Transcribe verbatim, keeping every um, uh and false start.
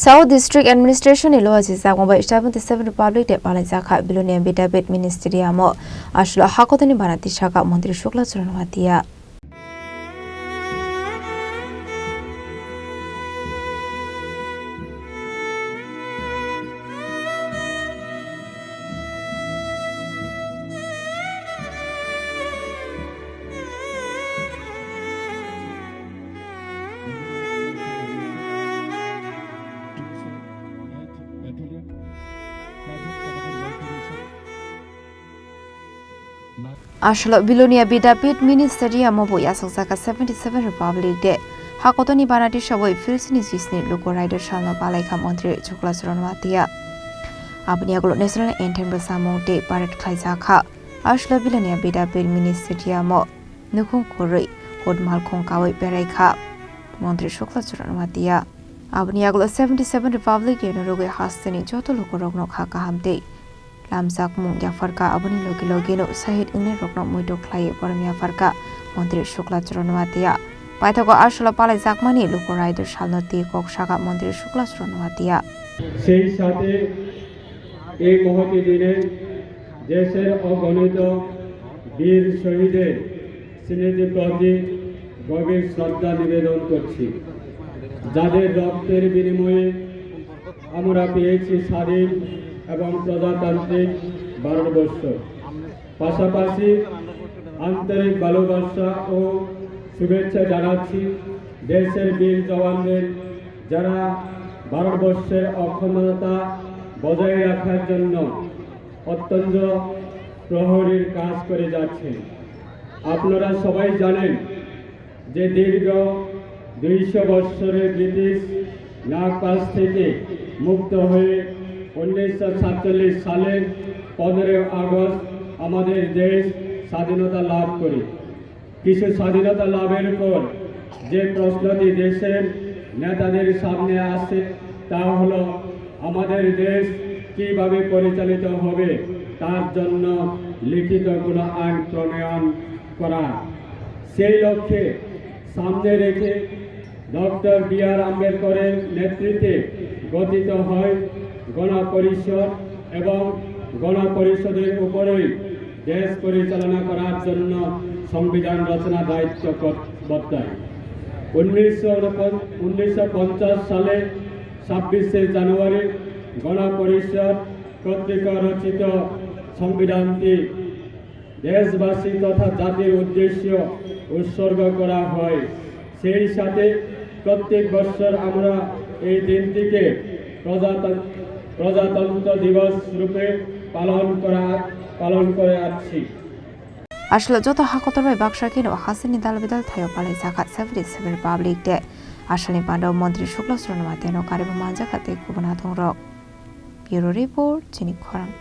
South District Administration ni loachi chakma bai seventy seven Republic Day palaijakha Bilonia Bidapit Ministerium o. Aswk hakotoni bana tisaka Montri Shukla Charan Noatia. Aswk Bilonia Bidapit Ministerium o bo yasakjaka seventy seven Republic Day. Hakotoni bana tisabwi philsini jisni luku raida salno palaikha Montri Shukla Charan Noatia. Aboni yagulo National Anthem rwchapmung tei parade khlaijakha. Aswk Bilonia Bidapit Ministerium o nukhung khurwi hut malkhung kawi beraikha Montri Shukla Charan Noatia. Aboni yagulo seventy seven Republic Day no rwgwi hasteni joto lukurokno kha kaham tei lamjakmung yapharkha. Aboni logi logino shahid wngnairokno muitu khlaiwi borom yapharkha Montri Shukla Charan Noatia. Paithago aswk palaijakmani luku raida salno twi kok sakha Montri Shukla Charan Noatia. সেই সাথে এই মহতী দিনে দেশের অগণিত বীর শহীদের স্মৃতির প্রতি গভীর শ্রদ্ধা নিবেদন করছি, যাদের রক্তের বিনিময়ে আমরা পেয়েছি স্বাধীন এবং প্রজাতান্ত্রিক ভারতবর্ষ। পাশাপাশি আন্তরিক ভালোবাসা ও শুভেচ্ছা জানাচ্ছি দেশের বীর জওয়ানদের, যারা ভারতবর্ষের অখণ্ডতা বজায় রাখার জন্য অত্যন্ত প্রহরীর কাজ করে যাচ্ছেন। আপনারা সবাই জানেন যে দীর্ঘ দুইশো বৎসরের ব্রিটিশ নাগপাশ থেকে মুক্ত হয়ে উনিশশো সাতচল্লিশ সালের পনেরোই আগস্ট আমাদের দেশ স্বাধীনতা লাভ করে। কিছু স্বাধীনতা লাভের পর যে প্রশ্নটি দেশের নেতাদের সামনে আসে, তা হলো আমাদের দেশ কিভাবে পরিচালিত হবে, তার জন্য লিখিত কোনো আইন প্রণয়ন করা। সেই লক্ষ্যে সামনে রেখে ডক্টর বি আর আম্বেদকরের নেতৃত্বে গঠিত হয় গণপরিষদ এবং গণপরিষদের উপরেই দেশ পরিচালনা করার জন্য সংবিধান রচনা দায়িত্ব কর-, বর্তায়। উনিশশো উনপঞ্চাশ সালে ছাব্বিশে জানুয়ারি গণপরিষদ কর্তৃক রচিত সংবিধানটি দেশবাসী তথা জাতির উদ্দেশ্য উৎসর্গ করা হয়। সেই সাথে প্রত্যেক বছর আমরা এই দিনটিকে প্রজাতন-, প্রজাতন্ত্র দিবস রূপে পালন করা, পালন করে আসছি। Aswk joto hakotor bai baksa kheno hasteni dal bidal thaio palaijakha seventy seven Republic Day. Aswkni pando Montri Shukla Charan Noatia no karibo manjakha tei kubun adongrok. Bureau Report, Chini Khorang.